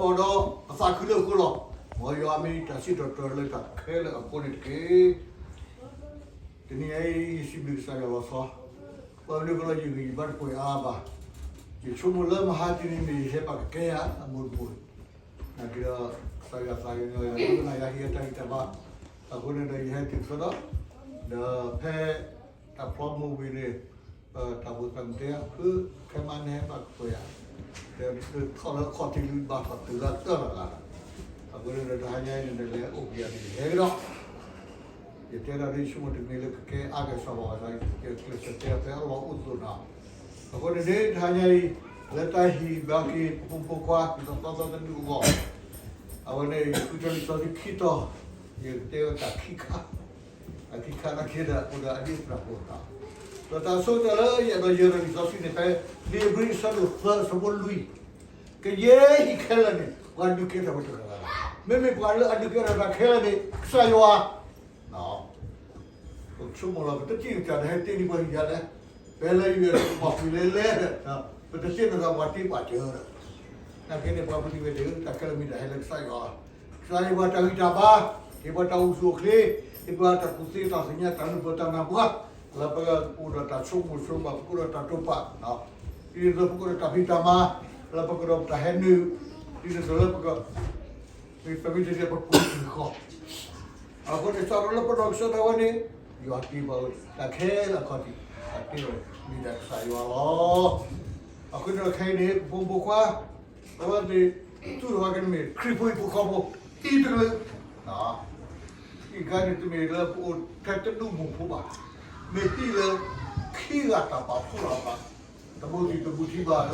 ဒီးအသးခုလၢအဃိလီၤ. မ်ယွၤမ့ၢ်တၢ်စံးထီၣ်ပတြၢၤလၢတၢ်ခဲလၢာ်အဃိန့ၣ်တက့ၢ်. တနံၤအံၤ ယစံးဘျုးကစၢ်ယွၤလီၤဆီ, ပှၤမနုၤကလီယဂံၢ်ယဘါတပှဲၤအါဘၣ်. ယဆိကမိၣ်လၢမဟါတနံၤမ့ၢ်ယဟဲပာ်ကကဲယၤအမိၢ်တဘိ, နာ်က့ဒီး ကစၢ်ယွၤသးကညီၤယၤ ဒိကနၣ်ယၤဟ့ၣ်ယၤတၢ်ဂံၢ်တၢ်ဘါ, အဃိန့ၣ်ဒီးယဟဲတုၤသဒီး, ဒီးဖဲ တၢ်ဖျီမိၢ်ဝံၤန့ၣ် ပတၢ်ဖိသၣ်မုၣ်တဲအဖု ခဲမးနဟဲပာ်ကပှဲၤဧါ, ဒီးထီၣ်လၢအခီၣ်ထံးလံဘၣ်ထီၣ်တုၤလၢအတၢၢ်လီၤဂာ်လီၤ. အဃိန့ၣ်ဒီးတဟါညါအံၤန့ၣ် နလဲၤအိၣ်က့ၤယၤန့ၣ် ယဟဲကဒီး, ယတဲဒၣ်ဒ်ဆိကမိၣ်တမ့ၢ်လၢကကဲအါကစီၣ်ဘၣ်ဝဲဒၣ် ယကျဲးစၢးတဲအီၤဖဲအလီၢ်အိၣ်သးနီၤ. အဃိန့ၣ်န့ၣ် တဟါညါအံၤ လၢတၢ်ဟ့ၣ်ဘၣ်က့ၤပဖိမုၣ်ဖိခွါ ဒ်သိးသီသီတနံၣ်အဂီၢ် အဝဲန့ၣ် ယဃုထၢလံာ်စီဆှံခံတီၤ, ယကတဲဝဲတၢ်ခံခါ, တၢ်ခံခါနာ်က့ဒီး အိၣ်ဒီးအဒ့ၣ်သရၣ်ဖိနီၤ. ဒီးတၢ်ဆိကတၢၢ်လၢယအဲၣ်ဒိးယဲၢ်ဒီးလံာ်စီဆှံန့ၣ် ဖဲလံာ်ဧ့ၤဘြံၤအဆၢဒိၣ်သၢအဆၢဖိလွံၢ်, ကယဲၢ်ဟံၣ်ခဲလၢာ်န့ၣ် ပှၤဒုးကဲထီၣ်ဝဲတဂၤဂၤလီၤ. မ့မ့ၢ်ပှၤလၢအဒုးကဲထီၣ်တၢ်ခဲလၢာ်န့ၣ် ကစၢ်ယွၤ ပဆိကမိၣ်လီၤ ပတထံၣ်တၢ်တဟဲတ့ၢ်ဒံးပှၤဟံၣ်ယၤလဲၣ်, ဖဲလၢယွၤပှၤကွံာ်လဲလဲၣ်, ပတသ့ၣ်နီၣ်ထီၣ်ပှၤတ့ပှၤစၢၤဒီး, နာ်က့န့ၣ် ပှၤပတုာ်ဝဲဒၣ် တၢ်ခဲလၢာ်မ့ၢ်တၢ်ဟဲလၢကစၢ်ယွၤလီၤ. ကစၢ်ယွၤဟ့ၣ်ပှၤတၢ်ဂံၢ်တၢ်ဘါ, ဟ့ၣ်ပှၤတၢ်အိၣ်ဆူၣ်အိၣ်ချ့, ဟ့ၣ်ပှၤတၢ်ကူၣ်သ့တၢ်သ့ၣ်ညါ တၢ်နုာ်ပၢၢ်တၢ်နၢ်ပှၤ, လၢပကအိၣ်ဒီးတၢ်ဆိကမိၣ်ဆိကမး ပကအိၣ်ဒီးတၢ်တိာ်ပာ်, ဒ်သိးပကအိၣ်ဒီးတၢ်ဖံးတၢ်မၤ, လၢပကဒီးပတၢ်ဟဲနုာ်, ဒ်သိးလၢပက မ့ၢ်ပမ့ၢ်တဲတဲပပူၤတံၢ်ဃီ, အဃိန့ၣ် စးထီၣ်လၢပနီၢ်ကစၢ်ဒၣ်ဝဲန့ၣ် ယွၤတ့ပှၤဝဲ တၢ်ခဲလၢာ်အခီၣ်ထံး, တၢ်တ့ဝဲမ့ၢ်ဒၣ်ကစၢ်ယွၤလီၤ. အဃိန့ၣ်ခဲအံၤန့ၣ် ပဖိမုၣ်ဖိခွါ, အဝဲသ့ၣ် တူၢ်ထီၣ်ဝဲက့ၤန့ၣ်မ့ၢ် ခရံာ်ဖိဟံၣ်ဖိဃီဖိ ဟံၣ်တကလုာ်, ဟံၣ်တခါန့ၣ်တမ့ၢ်လၢပအိၣ်ထဲတဒူၣ်မုၢ်ဖိဘၣ်, မ့ၢ်ဟံၣ်လၢ ခံဂၤတၢ်ပာ်ဖှိၣ်လီၤ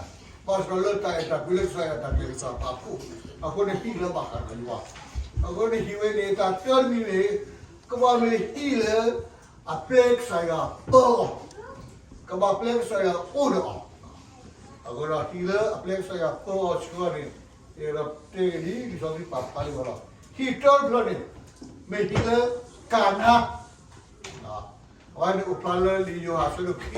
အသး, တဘူးသံၣ်တဘူးထံဘၣ်လၢ တၢ်ဖံးတၢ်ညၣ်, ဘၣ်ဆၣ်ဒီးလၢတၢ်အဲၣ်တၢ်ကွံလၢကစၢ်ယွၤတၢ်ကျဲၤကစၢ်ပာ်ဖှိၣ်, အဃိန့ၣ်ဟံၣ်လၢဘၣ်ဃးဒီးယွၤ, အဃိန့ၣ်ဟံၣ်ဝဲန့ၣ် တၢ်တၢတမံၤန့ၣ် ကဘၣ်မ့ၢ်ဟံၣ်လၢ အပျဲကစၢ်ယွၤပၢအီၤ, ကဘၣ်ပျဲကစၢ်ယွၤအိၣ်ဒီးအီၤ, အဃိဒီးဟံၣ်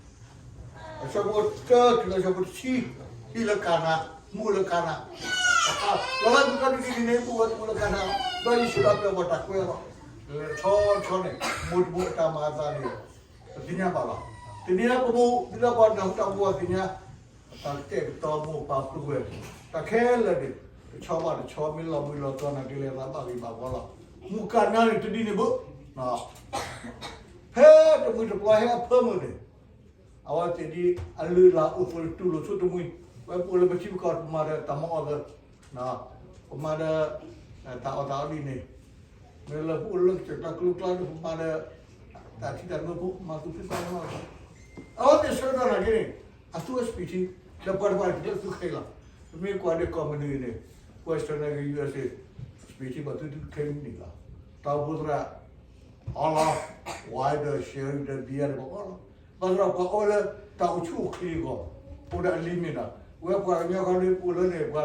လၢအပျဲကစၢ်ယွၤပၢအီၤဆှၢန့ၣ်, ယအဲၣ်ဒိးတဲဂ့ၤဒ်လံာ်စီဆှံပာ်ဖျါလံအဂီၢ်လီၤ. ဟံၣ်တၢတဖျၢၣ်န့ၣ် မ့ၢ်ဟံၣ်လၢကၤနါ အဝဲန့ၣ်အိၣ်ဖျါလၢလံာ်ယိၤဟၣ်အဆၢဒိၣ်ခံ, အဆၢဖိတၢတုၤလၢအဆၢဖိတဆံ, ဟံၣ်လၢကၤနါ, မူးလၢကၤနါ, လီၤလၢမုၢ်ကီၢ်ဒ်န့ၣ် မူးဝဲတမူးလၢကၤနါ, ဒီးယ့ၣ်ၡူးအပျဲၢ်အဘီၣ်တၢ်ကွဲးအီၤ, လီၤဆီဆီန့ၣ် မိၢ်တမိၢ်အတၢ်မၤအသးန့ၣ် ပသ့ၣ်ညါဘၣ်လီၤ. တနံၤအံၤပမိၢ် ဒ်သိးပှၤနၢ်ဟူတၢ်မူပသ့ၣ်ညါ တၢ်ကတဲာ်ကတီၤမိၢ်ပာ်ဖှိၣ်ဝဲ, တၢ်ခဲလၢာ်န့ၣ် တဆီဘၣ်တဆီ မ့ၢ်လီၤဘှံးလီၤတီၤနာ်က့လဲၤသးဘၣ်ဂ့ၤဘၣ်ဝါလီၤ. မူးကၤနါန့ၣ်တဒ်န့ၣ်ဘၣ်. ဖဲတမှံၤတပျီဟဲအဖၢမုၢ်န့ၣ် အဝဲသ့ၣ်ဒ်အလုၢ်အလၢ်အိၣ်သိးလၢတူၢ်လိာ်ဆိတမှံၤ, ဝဲပအိၣ်လၢပထံပကီၢ်ပမၤဒီးတၢ်မၤအီၣ်သၢ, ပမၤဒီး တၢ်အီၣ်တၢ်အီဒ်န့ၣ်, မ့ၢ်လၢပအိၣ်လၢကစၢၢ်ကျါကျိကျါဒီးပမၤဒီး တၢ်ထံတၢ်နိဖိ ပမၤသူၣ်ဖှံသးညီ, အဝဲသ့ၣ်ဆၢကတီၢ်နာ်က့န့ၣ် အသူအစပံးထံ, ဒီးပှၤတဖၣ်န့ၣ် တကျၢသူခဲအံၤလီၤ. ပမ့ၢ်ကွၢ်ဒီးကုမ္ပဏီန့ၣ် Western န့ၣ် U S A စပံးထံပှၤသူသူခဲအံၤန့ၣ်လီၤ. တၢ်အိၣ်ဖှိၣ်သရၣ် အီလီၤ, ဝဲဒီး sherry ဒီး beer န့ၣ် ပှၤအီလီၤ. ဘၣ်ဆၣ်ဒီးပှၤအီလၢတၢ်အိၣ်ဆူၣ်အိၣ်ချ့အဂီၢ်, အိၣ်ဒီးအ limit နီၤ. ဝဲပှၤကညီခီဒ်ပအိၣ်လၢန့ၣ် ပှၤ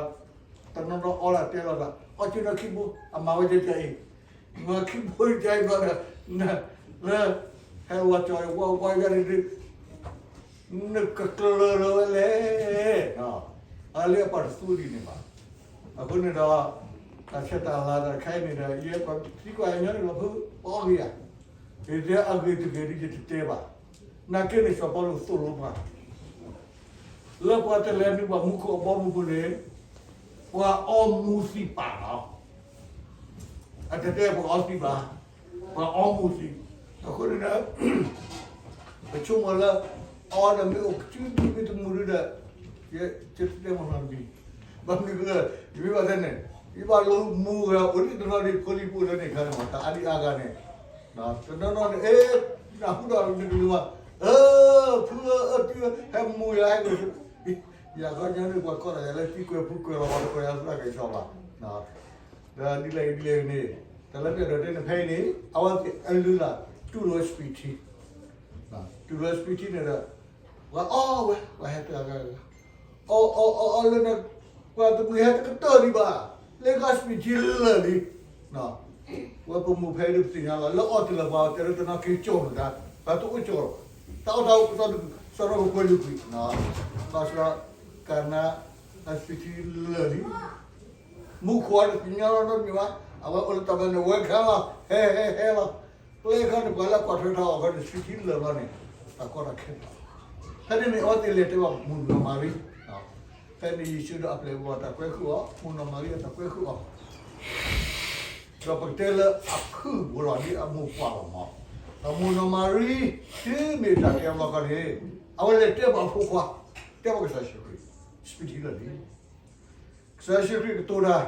တနီၤနီၤအီလၢတဲလိာ်သး အီစ့ၢ်နီၤခံဘိ, အမၤဝဲကဲကဲအံၤ, မၤခံဘိကဲအံၤဘျီဒီး လၢ ဟဲဝဲကၠီဝဲဝဲယၤန့ၣ်ဒုး နကကျၢၤလီၤဝဲလဲၣ်, အလၢအပှၤတသူဒ်န့ၣ်ဘၣ်. အဃိန့ၣ်ဒီး တၢ်ဆဲးတၢ်လၤတၢ်ခဲအံၤန့ၣ်ဒီး ယဲပှၤသံကွၢ်ညီန့ၣ်လီၤဖု ပအီၣ်ဂ့ၤဧါ, ယတဲအဂ့ၤတဂ့ၤဒ်ယတတဲဘၣ်. နာ်က့န့ၣ် စီၤပီလူးသိၣ်လိပှၤ လၢပှၤတလဲၤနုာ်ပှၤမူခိၣ်အဘီအမုၢ်ပူၤန့ၣ် ပှၤအီမူၤသံးပာ်လီၤ. အတတဲပှၤအီသံးဘၣ်, ပှၤအီမူၤသံး. အဃိန့ၣ်ဒီး ပဆိကမိၣ်လၢ အီဒီးမ့ၢ်အိၣ်ကစုဒုမ့ၢ်တမူၤဒုဒီး ယတတဲမ့ၢ်နီတမံၤ, ဘၣ်မနုၤလဲၣ်, ယမ့ၢ်ဘၣ်တဲန့ၣ် ယဘၣ်လိမူၤဂ့ၤ အိၣ်လံတနီၤဒ်ဖိလံၤဖိလၢန့ၣ်ခါန့ၣ် တၢ်အါဒံအါဂၤန့ၣ် တနီၤနီၤန့ၣ် အ့ နၢ်ဟူဒီးနကလုၢ်ဘၣ်, အၢ ဖုဧၢ အၢ တုၤဧၢ ဟဲမူၤယၤဟဲက့ၤ, ယၤခီညါန့ၣ် ပှၤကိးတၢ်ယၤလၢသံကွဲးဖုကွဲးလီၤ ပှၤတကွဲးယၤသရၣ်က့ၤဆီဘၣ်. ဒီးဒ်လဲၣ်ဒ်လဲၣ်န့ၣ် တၢ်လၢပျၢ်ဒီးတဲန့ၣ်ဖဲအံၤန့ၣ် အဝဲသ့ၣ်အလုၢ်အလၢ် တူၢ်လိာ်ဝဲစပံးထံ, တူၢ်လိာ်ဝဲစပံးထံန့ၣ်ဒီး ပှၤအီဝဲ ပှၤဟဲတဂၤဂၤဂၤ အီအီအီအီလၢန့ၣ် ပှၤတမှံၤဟဲတကတၢၢ်ဒံးဘၣ်, လၢကစပံးထံလၢာ်လံ. ဝဲပမိၢ်ဖဲဒ်ပသ့ၣ်ညါလီၤ လၢအီတုၤလၢပှၤတဲလၢတနီၤက့ၤကၠီၣ်န့ၣ်တၢ် ပှၤတအိၣ်ကၠီၣ်လီၤ, တၢ်အီၣ်တၢ်အီကစီဒီး စီဒီကကွဲးလံကွံာ်, ဘၣ်ဆၣ်ဒီး ကၤနါ အစပံးထံလၢာ်လံ. မူခိၣ်အီၤတသ့ၣ်ညါလီၤနီတမံၤဘၣ်. အဝဲအိၣ်လၢတၢ်မၤန့ၣ် ဝဲခါလီၤ, ဟဲဟဲဟဲလီၤ. ကျဲခီန့ၣ် ပှၤလၢကွၢ်ထွဲတၢ်အီၣ်ခီန့ၣ် စပံးထံလၢာ်လီၤန့ၣ် တၢ်ကီတၢ်ခဲလီၤ. ဖဲန့ၣ်န့ၣ် အဝဲသ့ၣ်လဲၤတဲဘၣ်မုၣ်ကနီၤမၤရံ. ဖဲန့ၣ်ယ့ၣ်ၡူးဒီးအပျဲၢ်အဘီၣ်တၢ်ကွဲဃုာ်အီၤ, မုၣ်ကနီၤမၤရံအတၢ်ကွဲဃုာ်အီၤ ဒီးပကတဲလၢအဖုၣ်ဖိလီၤ ဒ်အမိၢ်ပှၢ်လီၤမး. ဒီးမုၣ်ကနီၤမၤရံ တုၤမ့ၢ်တၢ်တဲအဘျီခီန့ၣ် အဝဲလဲၤတဲဘၣ်အဖိခွါ, တဲဘၣ်ကစၢ်ယ့ၣ်ၡူးခရံာ်, စပံးထံလၢာ်လံ. ကစၢ်ယ့ၣ်ၡူးခရံာ်ကတိၤတၢ်,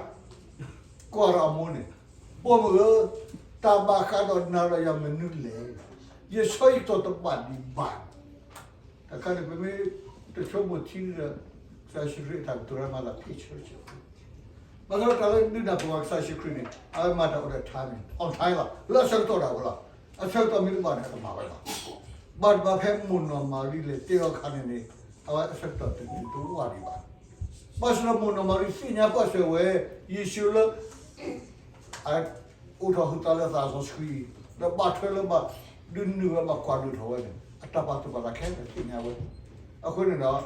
ကွၢ်ဒီးအမိၢ်န့ၣ်, ပိာ်မုၣ်ဧၢ, တၢ်ဘၣ်ဃးဒီးနၤဒီးယၤမနုၤလဲၣ်. ယဆၢယတီၢ်တဘၣ်ဒံးဘၣ်. တခါန့ၣ် ပမ့ၢ်တဆိကမိၣ်ထံဒီး ကစၢ်ယ့ၣ်ၡူးခရံာ်အတၢ်ကတိၤလၢမၤသးဖ့ၣ်ဆၢဆၢ ဘၣ်ဆၣ်တၢ်လၢဒုးနၢ်ပၢၢ်ဝဲကစၢ်ယ့ၣ်ၡူးခရံာ်န့ၣ် အဝဲမၤတၢ်အိၣ်ဒီး timing, on time လီၤ, လၢအဆၢကတီၢ်ဒၣ်ဝဲလီၤ. အဆၢကတီၢ်မ့ၢ်တဘၣ်န့ၣ် အတမၤဝဲဘၣ်. ဘၣ်တဘၣ်ဖဲမုၣ်ကနီၤမၤရံလဲၤတဲအီၤအခါန့ၣ်န့ၣ် အဝဲအဆၢကတီၢ်တဒုးတဝၢ်ဒံးဘၣ်. ဘၣ်ဆၣ်ဒီးမုၣ်ကနီၤမၤရံသ့ၣ်ညါကွၢ်စၢၤဝဲ ယ့ၣ်ၡူးလၢ အအိၣ်ထီၣ်ဟုသးလၢသးစီဆှံ, ဒီးဘၣ်ထွဲလၢဘၣ်ဒုးနုာ်ဝဲဘၣ်ကွၢ်ဒုးထီၣ်ဝဲန့ၣ် အတၢ်ပာ်သူၣ်ပာ်သးခဲလၢာ်သ့ၣ်ညါဝဲ. အဃိန့ၣ်ဒီး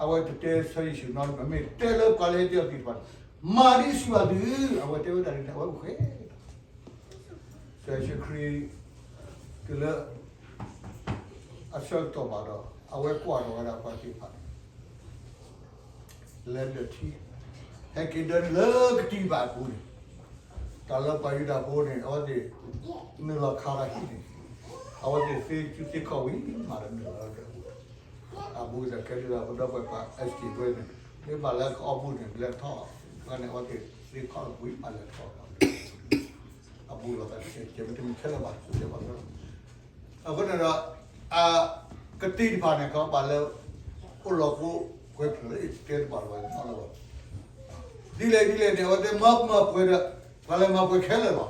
အဝဲတတဲဆၢယ့ၣ်ၡူးနီတမံၤ, မ့ၢ်တဲလၢပှၤလၢဟဲတဲအီၤသ့ၣ်တဖၣ်န့ၣ် မၤဒ်စံးဘၣ်သု, အဝဲတဲဝဲဒၣ်ဒ်န့ၣ် အဝဲအိၣ်ဃဲလီၤ. ကစၢ်ယ့ၣ်ၡူးခရံာ် တုၤလၢ အဆၢကတီၢ်ဘၣ်ဒီး အဝဲကွၢ်ထီၣ်ဝဲဒၣ်ပှၤသ့ၣ်တဖၣ်န့ၣ် လဲၤဒၢၣ်ထံ, ဟဲက့ၤဒၢလၢကတံၢ်ဘၣ်အပူၤန့ၣ်, တၢ်လၢပှၤယူဒၤဖိန့ၣ် အဝဲသ့ၣ် နုာ်လီၤခးဒီးဟံၣ်န့ၣ်, အဝဲသ့ၣ်သ့က့ၤသ့ခီၣ်ဝံၤမးဒီးနုာ်လီၤလၢဒၢးပူၤ, အဘူးဒီးကဲဒ်သိးပဒီပုၢ်ဝဲၢ်ပှၤ escape ဝဲန့ၣ်, မ့ၢ်ဘၣ်လၢကအီၣ်ဘူးန့ၣ် လဲၤထီၣ်, အဃိန့ၣ် အဝဲသ့ၣ်သ့ခီၣ်ဝံၤမးလဲၤထီၣ်လီၤ. အဘူးလိာ်သးတကဲး မ့တမ့ၢ်ခဲလၢာ်ဘၣ်, တဲဘၣ်လၢ အဃိန့ၣ်ဒီး အကတံၢ်တဖၣ်န့ၣ် ကဘၣ်လၢ အိၣ်လီၤဃိ ကွဲဖျၢၣ်လၢတဲတဘၣ်လၢၤဘၣ်န့ၣ်လီၤ. ဒ်လဲၣ်ဒ်လဲၣ်န့ၣ် အဝဲတဲမၤမၤပှဲၤဒီး ပှၤလဲၤမၤပှဲၤခဲလၢာ်လီၤ.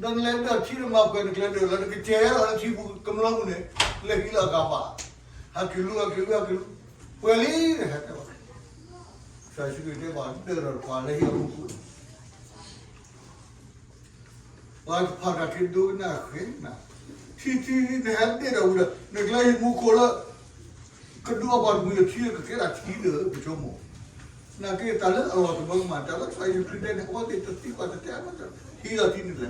ဒီးနလဲၤဒၢၣ်ထံဒီးမၤပှဲၤနကျဲဒၢၣ်လီၤ နကစဲးလီၤလၢထံပူၤကမျၢၢ်ပူၤန့ၣ် လဲၤဟံးလီၤအဂၤဘၣ်, ဟးက့ၤလူၤ ဟးက့ၤလူၤ ဟးက့ၤလူၤ, ပှဲၤလံ ဟဲတဲဘၣ်, ကစၢ်ယ့ၣ်ၡူးခရံာ်တဲဘၣ်ဒၢၣ်ဒီးပှၤလၢဟံၣ်အမူပူၤန့ၣ် ပှၤတဖၣ်တၢ်က့ၤဒိကနၣ်ဃဲနၤ, ထံထံနဟဲဒ့ၣ်ဒီးဝံၤဒီး နကျဲဟံၣ်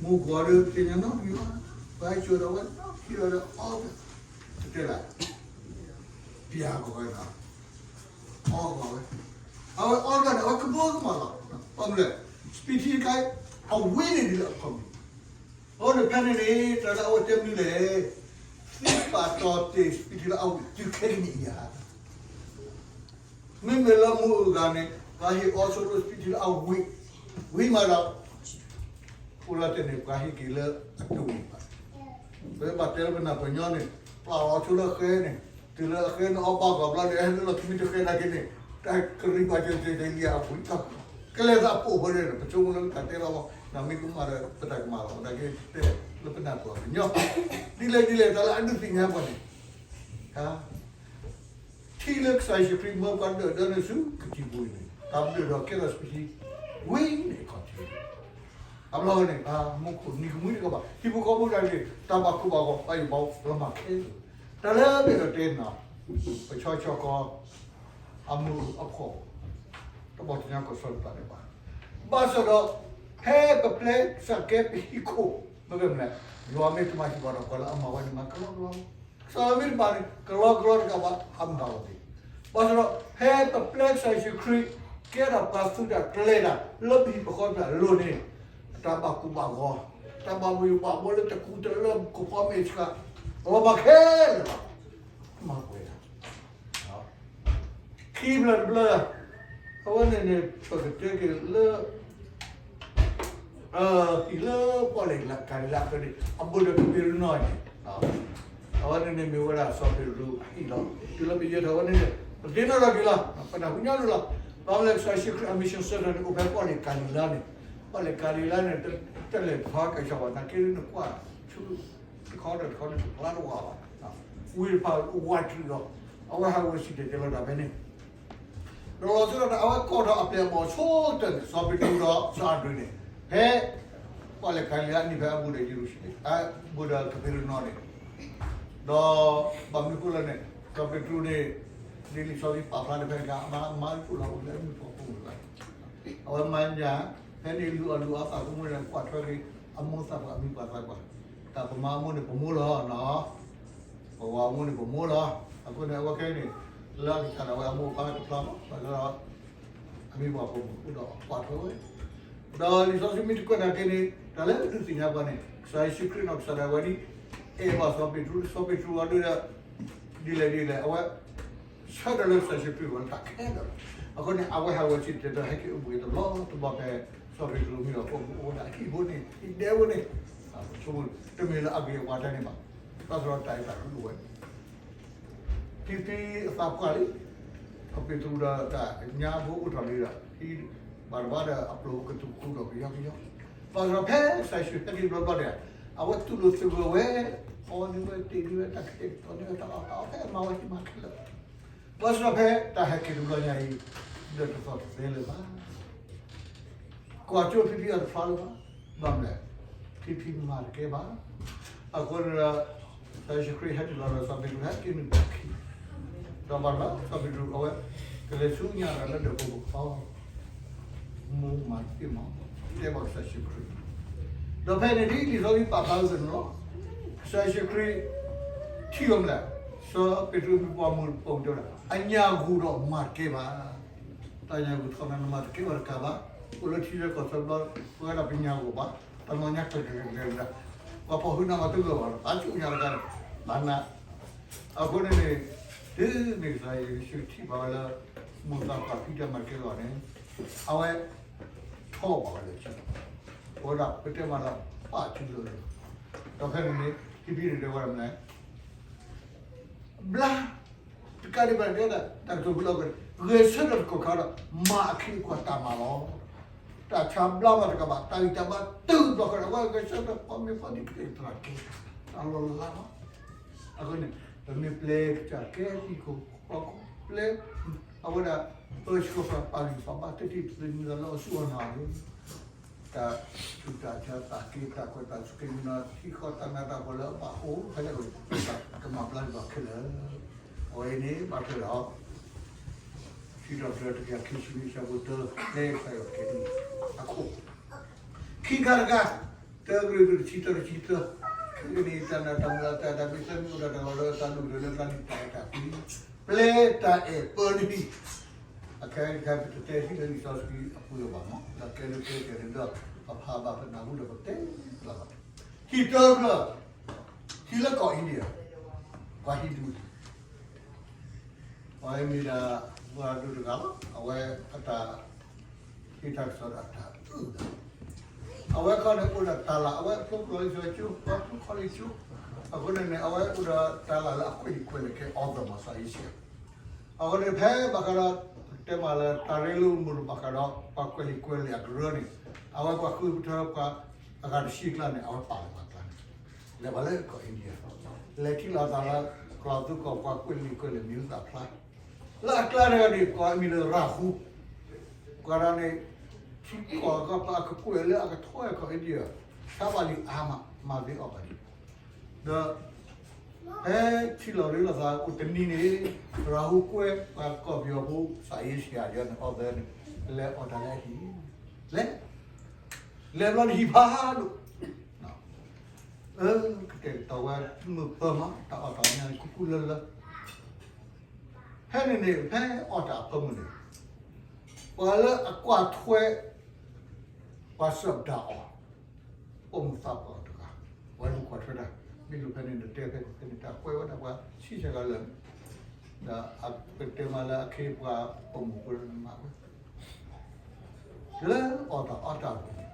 မူခိၣ်လၢ ကဒုးအီၣ်ပှၤတမှံၤလၢထံလၢကကဲဒၣ်ထံလၢပဆိကမိၣ်, နာ်က့တၢ်လၢအလီၢ်တဘၢကမၣ် တၢ်လၢကစၢ်ယ့ၣ်ၡူးခရံာ်တဲန့ၣ် အဝဲသ့ၣ်တသံကွၢ်တတဲအါမး ဟံးလီၤထံန့ၣ်လဲၤမုာ်လၢၤ, မူခိၣ်ဒီးသ့ၣ်ညါနီတမံၤဘၣ်, ပှၤဟဲစိာ်ဒီးဝဲ ဟံးလီၤဒီးအီၣ် တတဲလၢ ပျၢ်ကီၢ်ဝဲနီၤ, အီၣ်ကီၢ်ဝဲ, အဝဲအီၣ်တဂၤန့ၣ် အဝဲကဘီကမၣ်လီၤ. ဘၣ်မနုၤလဲၣ်, စပံးထံတခါအံၤ အဝံၤန့ၢ်ဒံးလၢအခီၣ်မ့ၢ်, အဃိန့ၣ်ဖဲန့ၣ်န့ၣ် တၢ်လၢအဝဲတဲမနုၤလဲၣ်, သ့ပာ်တီၢ်တ့ၢ်စပံးထံလၢအဝံၤတုၤခဲကနံၣ်အံၤဧါ. မ့မ့ၢ်လၢမုၢ်အဂၤန့ၣ် ပှၤဟ့ၣ်အီၤဆိဒိၣ်စပံးထံလၢအဝံၤ, ဝံၤမးဒီး အိၣ်လီၤတဲာ်န့ၣ် ပှၤဟ့ၣ်က့ၤလၢအတဝံၤဘၣ်. ပဘၣ်တဲလၢပနၢ်ပၢၢ်ညီန့ၣ် ပျၢ်လီၤဆိလၢဃဲန့ၣ်, တုၤလၢအဃဲန့ၣ်အီၣ်ဘၣ်ကွၢ်ဘျီန့ၣ် ဟဲလၢလီၢ်ခံမ့ၢ်တဃဲနာ်က့န့ၣ် တၢ်ကရံၣ်ဘၣ်ကဲကဲကဲလံအဝံၤ, ကလဲၤသးပိာ်ဖဲန့ၣ် ပဆိကမိၣ်လၢပတၢ်တဲလီၤဘၣ်, နမ့ၢ်ကမၣ်ဒီးပတၢ်ကမၣ်လီၤ, နာ်က့တဲလၢပနၢ်ပၢၢ်ပညီ, ဒ်လဲၣ်ဒ်လဲၣ် တၢ်လၢအဒုးသ့ၣ်ညါပှၤန့ၣ် ထံလၢကစၢ်ယ့ၣ်ၡူးခရံာ်မၢပှၤဒၢးဒၢးန့ၣ်ဆူကတံၤပူၤန့ၣ် တၢ်ဘျၢၣ်ဒီးကဲထီၣ်စပံးထံ ဝံၤန့ၣ်အခီၣ်ထံး, အဘျီန့ၣ် ပှၤမူခိၣ်နံၤကမှံတကဘၣ် ဟံၣ်ဖိဃီဖိတဂၤန့ၣ် တၢ်ဘၣ်ကိၢ်ဘၣ်ဂီၤ ဘၣ်ယိၣ်ဘၣ်ဘီ လီၤမၢ်ခဲလၢာ်, တၢ်လၢအမ့ၢ်ဒီးတဲနီၤ ပဆီဆီကီ အမုာ်အဖှီၣ် တဘီတညါကီၢ်ဆီတပာ်န့ၣ်ဘၣ်, ဘၣ်ဆၣ်ဒီး ဖဲပပျဲကစၢ်ကဲပဟံၣ်ခိၣ် မ့ၢ်ကမလဲၣ်, ယွၤမ့ၢ်တမၤဟံၣ်ဘၣ်ဒီး ပှၤလၢအမၤဝဲန့ၣ်မၤကလီကလီ ကစၢ်မ့ၢ်တဘၣ်န့ၣ် ကလီကလီတကးဘၣ် အမၤဝဲသ့ၣ်, ဘၣ်ဆၣ်ဒီး ဖဲပပျဲကစၢ်ယ့ၣ်ၡူးခရံာ် ကဲဒၣ်ပှၤသူတၢ်ကျဲၤတၢ် လၢပဟံၣ်ပဃီတၢ်လိၤန့ၣ် တၢ်ဘၣ်ကိၢ်ဘၣ်ဂီၤ, တၢ်ဘၣ်ဘှီဘၣ်ဘှီလၢတကူတလၢကဖီမ့ၢ်ဆှး လီၤမၢ်ခဲလၢာ်လီၤ, မၤပှဲၤတၢ် ခံဖျၢၣ်တဖျၢၣ်, အဝဲန့ၣ်န့ၣ် ပကတဲက့ၤလၢ ဟံၣ်လၢပီၣ်လဲၣ်ကၤလံၤလါဖဲန့ၣ် အဘူးဒီးကပ့းရနီၣ်န့ၣ်, အဝဲန့ၣ်န့ၣ်မ့ၢ်ဝဲဒၣ်စီၤပ့းတရူးအဟံၣ်လီၤ. တုၤလၢပယဲၢ်ထီၣ်ဝဲန့ၣ်န့ၣ် ပသ့ၣ်နီၣ်ထီၣ်က့ၤလီၤ ပနၢ်ဟူညီနုၢ်လီၤ. ဘၣ်မနုၤလဲၣ် ကစၢ်ယ့ၣ်ၡူးခရံာ်အ mission statement န့ၣ် အိၣ်ဖဲပီၣ်လဲၣ်ကၤလံၤလါန့ၣ်, ပီၣ်လဲၣ်ကၤလံၤလါန့ၣ် တလဲၤထီၣ်ကဆှီဘၣ် နာ်က့န့ၣ်ကွၢ်ဆူ တခီဒီးတခီန့ၣ် တကျါတဝးဘၣ်, ဝံတဖၣ်ဝးတြံးဒီး အဝဲဟးဝဲစံၣ်တဲၤတဲလီၤတၢ်ဖဲန့ၣ် ဒီးလီၤဆီဒၣ်တၢ် အဝဲကိးထီၣ်အပျဲၢ်အဘီၣ်ဆိကတၢၢ်န့ၣ် စီၤပ့းတရူးဒီးစီၤအၤဒြံးန့ၣ် ဖဲ ပီၣ်လဲၣ်ကၤလံၤလါအနံၤဖဲအဘူးဒီးယရူၤၡလ့ၣ် အဘူးဒီးကပ့းရနီၣ်န့ၣ်, ဒီးဘၣ်မနုၤဃိလဲၣ်န့ၣ် စီၤပ့းတရူးန့ၣ် ဒ်လံာ်စီဆှံပာ်ဖျါတဖဲန့ၣ် အမါ အမါအိၣ်လီၤအိၣ်လၢမုၢ်ပှၢ်ဖိမုၣ်တဂၤ, အဝဲမၤညၣ် ဖဲန့ၣ်လူၤအီၣ်လူၤအီသးသမူန့ၣ် ကွၢ်ထွဲက့ၤ အမိၢ်သးပှၢ်အမံၤပှၢ်သးပှၢ်, တၢ်ပမၤအမိၢ်န့ၣ်ပမိၢ်လီၤနီၤ, ပဝၤအမိၢ်န့ၣ်ပမိၢ်လီၤ. အဃိန့ၣ် အဝဲခဲအံၤန့ၣ် လၢအကစၢ်ဒၣ်ဝဲအမိၢ်အပၢ်တဖျါဘၣ် ဘၣ်ဆၣ်ဒီး အမံၤပှၢ်ဖိမုၣ်အိၣ်ဒီးအကွၢ်ထွဲဝဲ, ဒီးလံာ်စီဆှံမ့ၢ်တကွဲးတၢ်က့ၤန့ၣ် တၢ်လၢပဒုးသ့ၣ်ညါပှၤန့ၣ် ကစၢ်ယ့ၣ်ၡူးခရံာ်နီၢ်ကစၢ်ဒၣ်ဝဲဒ် အဲၣ်ဘၣ်စီၤပ့းတရူး စီၤပ့းတရူးအီၤဒုးဒီး ဒ်လဲၣ်ဒ်လဲၣ် အဝဲ ဆၢထၢၣ်လၢကစၢ်ယ့ၣ်ၡူးခရံာ်ဝဲလၢတၢ်ခဲလၢာ်လီၤ. အဃိန့ၣ် အဝဲဟးဝဲဆံးတဲာ်တဲာ် ဟဲက့ၤအိၣ်ဘှံးတဘျီတဘျီဖဲ စီၤပ့းတရူးမံဒီးပိာ်မုၣ်အိၣ်ဝဲဒၣ်အဟံၣ်ဖိန့ၣ် ဟံၣ်ဒဲဖိန့ၣ်, ဆိကမိၣ်တမ့ၢ်လၢအဂ့ၤအဝါတၢ်န့ၣ်ဘၣ်, ဘၣ်ဆၣ်ဒီးတၢ်အဲၣ်တၢ်ကွံအိၣ်ဝဲ ဖံဖံအသးပှၢ်လံ, စီၤပ့းတရူးဒီးတၢ်ညါဖိအိၣ်ထီၣ်လံဒီး ဖံဘၣ်တဘၣ်ဒီးအပျိာ်ကသူၣ်ခူဒီးကယီကယီ, ဘၣ်ဆၣ်ဒီးဖဲကစၢ်ယ့ၣ်ၡူးဟဲက့ၤတဘျီဘျီဒီး အဝဲတူၢ်လိာ်သဂၢၢ်ဝဲ, အီနုၢ်ဝဲတ့ၢ်နုၢ်ဝဲတၢ်ကတဲာ်ကတီၤန့ၢ်ဝဲတၢ်အီၣ်တၢ်အီဖဲအမၤဝဲဟံၣ်မၤခဲလၢာ်, ဘၣ်ဆၣ်ဒီးဖဲတၢ်ဟဲက့ၤတဘျီညါအံၤ ဒီးတသီၣ်တသဲလၢၤဘၣ် ကွၢ်ကၠိဖံဖံအတဖျါလၢၤဘၣ်, ဘၣ်မနုၤလဲၣ်, ဖံဖံမၤတကဲဘၣ်, အဃိန့ၣ်ဒီး စီၤယ့ၣ်ၡူးခရံာ်ဟဲနုာ်လီၤဒီးစီၤပ့းတရူးဟဲက့ၤနုာ်လီၤခံ, ဒီးဘၣ်မနုၤလဲၣ် စီၤပ့းတရူးအဝဲ ကလဲၤဆူညါဒီးလၢဒၢးဖိပူၤအီၤ, မိၢ်မၤတသ့မး, တဲဘၣ်ကစၢ်ယ့ၣ်ၡူးခရံာ်, ဒီးဖဲန့ၣ်ဒ်လံာ်စီဆှံပာ်ဖျါဝဲသ့ၣ်န့ၣ်လီၤ, ကစၢ်ယ့ၣ်ၡူးခရံာ် ထံၣ်အီၤမနုၤလဲၣ်, စီၤပ့းတရူးမ့ၢ်ပှၤမိၢ်ပိာ်မုၣ်တဲဝဲဒၣ် အညၣ်ဂူာ်ဒီးမၤတကဲဘၣ် တၢ်ညၣ်ဂူာ်ထီၣ်နၤနမၤတကဲဘၣ်တကးဘၣ်, အိၣ်လၢထံဆၢကီၢ်ဆၢဘျီ ပဝဲဒၣ်ပညၣ်ဂူာ်ဘၣ်, တၢ်နီၢ်ညါကျဲၤကျဲၤကျဲၤကျဲၤဝဲဒၣ်, ပှၤဖီၣ်ဟုနၤမၤတဂၢၢ်ဘၣ်ဒီး ပာ်ဆူၣ်ညါတဂၤန့ၣ်, ဘၣ်နၤ, အဃိန့ၣ်န့ၣ်, တုၤမ့ၢ်ကစၢ်ယ့ၣ်ၡူးထံၣ်ဘၣ်ဝဲလၢ မိၢ်သးပှၢ်ဖံတဲမၤတကဲလီၤန့ၣ်, အဝဲ ထီၣ်ဘၣ်ဝဲလၢခံ, အဝဲဒၣ်ပတဲမၤလၢပာ်စုလၢလၢ, ဒီးဖဲန့ၣ်န့ၣ် ဖံဖံန့ၣ်တဲဝဲဒၣ်မနုၤလဲၣ် ဘျါ, တကးဒံးဘၣ်န့ၣ် တၢ်ကတိၤဖုလီၤကီးန့ၣ် ဂဲၤဆၢထၢၣ်တကီၢ်ခါဒီး မၤအခံအကွၢ်တၢ်မၤလီၤ. တၢ်ဆါဘျါမးတကးဘၣ် တၢ်ဂံၢ်တၢ်ဘါတုၤဘျီဃီဒီး အဝဲဂဲၤဆၢထၢၣ်ပှၤမ့ၢ်ပှၤဒ်ကဲသရၣ်ကဲ, တၢ်လီၤလးလီၤ. အဃိန့ၣ် ပမ့ၢ်ပျဲကစၢ်ကဲသံၣ်ခိၣ်ဃီခိၣ်ပျဲ, အဝဲဒၣ် ပၢဆှၢပှၤပာ်ဂံၢ်ပာ်ဘါ တထံၣ်တသ့မံၤလၢအဆူၣ်အီၤနၤန့ၣ် တၢ်ဆူးတၢ်ဆါ တၢ်က့တၢ်ကွဲး တၢ်ဆူးက့နုာ်နီၤ ထံဃီတၢ်နးတၢ်ဖှီၣ်လၢအဘၣ်အိၣ်ဖဲလဲၣ်အိၣ် ကမၤဘျါဒံးဘၣ်ခဲလၢာ်. အဝဲအံၤန့ၣ် ဘၣ်ထွဲဒီး ခံထီၣ်ပတြၢၤတကယၤခံဆံနွံ အဆၢဖိတၢ လၢကစၢ်ယွၤကဲအံၤအခိၣ် ခံခါတခါ, တၢကရံၣ်သူးတဆံတၢတဆံသၢ, ခဲကနံၣ်အံၤ တၢ်နာ်တၢ်မုၢ်လၢ်တၢ်အဲၣ်တၢ်ကွံ သၢမံၤအိၣ်ဒီးတၢ်လီၤလၢတၢ်ဒိၣ်ကတၢၢ်လၢတၢ်လုၢ်တၢ်လၢ်တၢ်အဲၣ်တၢ်ကွံ, ပျဲတၢ်အဲၣ်ပၢနုၢ်, အခဲအံၤတခါ ပတတဲထံၣ်လၢလံာ်စီဆှံအပူၤလၢၤဘၣ်မး လၢကဲလၢကျဲကဲန့ၣ်ဒီး ပဖးဘၣ်ပနၢ်ဟူဒီးပတဲလီၤဘၣ်, ဟံၣ်တဖျၢၣ်, ဟံၣ်လၢကီၢ် India, ပှၤဟံၣ်ဒူ အဝဲမ့ၢ်ဒၣ် ပှၤဒိၣ်တဂၤလီၤ. အဝဲအတၢ်ဟ့ၣ်တၢ်ကစီၣ်ဒီးအတၢ်အုၣ်ဒီး အဝဲခီန့ၣ်အိၣ်ဒီးတၢ်လၢ် အဝဲအဖျိပျီလံာ်စီဆှံကၠိ ပှၤဖျိခီလံာ်ကၠိ, အဃိန့ၣ်န့ၣ် အဝဲအိၣ်ဒီးတၢ်လၢ်လၢအကွဲးလံာ်ကွဲးလဲၢ်ကဲ author မး စာရေးဆရာ, အဃိန့ၣ်ဖဲဘၣ်ဃးဒီး တဲမးလၢတၢ်ရ့လိာ်မုာ်လိာ်ဘၣ်ဃးဒီး ပှၤကွဲးလံာ်ကွဲးလဲၢ်အကရၢန့ၣ် အဝဲပှၤဃုထၢပှၤအဂၤတဆံအကျါန့ၣ် အဝဲပာ်လီၤပှၤအကျါန့ၣ် လဲၤပှၤလၢကီၢ် India လဲၤထံၣ်လိာ်သးလၢ ကီၢ်သူကီၢ်ပှၤကွဲးလံာ်ကွဲးလဲၢ်မံၤဟူသၣ်ဖျါ လၢအကျါတဂၤန့ၣ် ကိးအမံၤလၢရၤဟူ, ပှၤတဂၤန့ၣ် ထံကီၢ်အကပၤအကကွဲၢ်လၢအကထီၣ်ဝဲကီၢ် India ဆါဘၣ်လံအါမး မၤသ့အီၣ်ဘၣ်လံ, ဒီး ဖဲထံၣ်လိာ်ရ့လိာ်သးအိၣ်တနံၤန့ၣ် ရၤဟူကွဲပှၤကီၢ်ပယီၤဖိ စာရေးဆရာ ယၤန့ၣ် author န့ၣ် လဲၤအီၣ်တၢ်လၢအဟံၣ်, လဲၤ လဲၤဘျီန့ၣ်ဟံၣ်ဖးဒိၣ် အကတဲာ်ကတီၤဝဲမုာ်ပၢၤမး တၢ်အီၣ်တၢ်အီညါန့ၣ် ကူကူလၢလၢ ဖဲန့ၣ်န့ၣ် ဖဲအီၣ်တၢ်အဖၢမုၢ်န့ၣ် ပှၤလၢအကွၢ်ထွဲ ပှၤစၢးဒၣ်အီၤ ပိာ်မုၣ်သးပှၢ်တဂၤ ပှၤလူၤကွၢ်ထွဲတၢ် မ့ၢ်လူၤဖဲန့ၣ် နတဲဖဲန့ၣ် ဖဲန့ၣ် တၢ်ကွဲးဝဲဒၣ်ပှၤဆံဆဲးဂၤလၢာ်န့ၣ် ဒီးအကတဲမးလၢအခ့အပှၤပိာ်မုၣ်ဖိလၢနမၤဝဲ လၢအီၣ်တၢ်အီတၢ်ပူၤန့ၣ်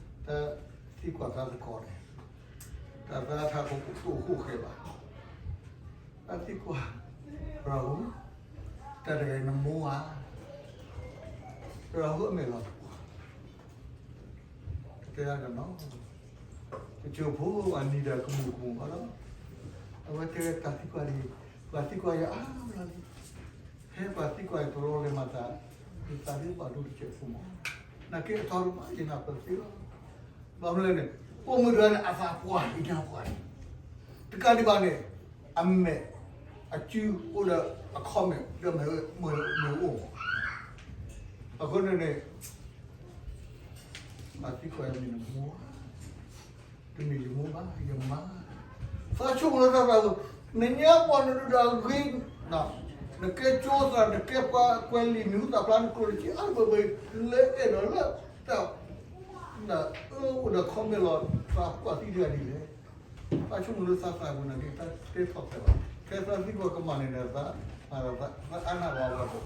တၢ်သံကွၢ်သးသကိးန့ၣ် တၢ်သးထးဖိကတိၢ်ဃိဃဲဘၣ်, တၢ်သံကွၢ် ရၤဟူ တၢ်တဂၤနမိၢ်ဧါ, ရၤဟူအမဲာ်လီၤတပှၢ် တတဲဒၣ်နီၤ, တစိၢ်ဖိအနံၤဒီးကမူၣ်ကမူၣ်ဘၣ်လီၤ, အဝဲတဲတၢ်သံကွၢ်န့ၣ် ပှၤသံကွၢ်ယၤအါဘျီလံ ဖဲပှၤသံကွၢ်အံၤတရီလဲၤမၤသး ယသးဒ်ဘၣ်ဒိတစဲးဖိမး, နာ်က့အထီရူၢ်မး ယနၢ်ပၢၢ်သ့လီၤ. ဘၣ်မနုၤလဲၣ်န့ၣ် ပိာ်မုၣ်တဂၤန့ၣ် အသးပှၢ်အံၤညါပှၢ်န့ၣ် တကးဒံးဘၣ်န့ၣ် အမဲာ် အစုအိၣ်ဒီးအခီၣ်မဲာ်ဒီးမ့ၢ်အိၣ်မး, အဃိန့ၣ်န့ၣ် အသံကွၢ်ယၤမ့ၢ်နမိၢ်ဧါ, တမ့ၢ်ယမိၢ်ဘၣ် ယမါ, သးဆိကမိၣ်လၢတၢ်သးဝံၤ, နညါပှၤနဒုးဒီးအဂ့ၤ, နကဲကၠိသရၣ် နကဲပှၤကွဲးလံာ် နဟုသးဖျါနကျိၣ်နစ့အါတဘၢဘၢ လၢအဲၣ်ဒိးလၢတၢ် အၢအိၣ်ဒီးခီၣ်မဲာ်လီၤ သးပှၢ်သံတဂၤဒ်လဲၣ်. သးဆိကမိၣ်လၢသးသးပူၤနာ်က့ တၢ်တဲထီၣ်ဖျဲးဘၣ်, ခဲသးသံကွၢ်ကမၣ်န့ၣ်ဒီး သးအါနၢ်ဝါဝဲဘၣ်,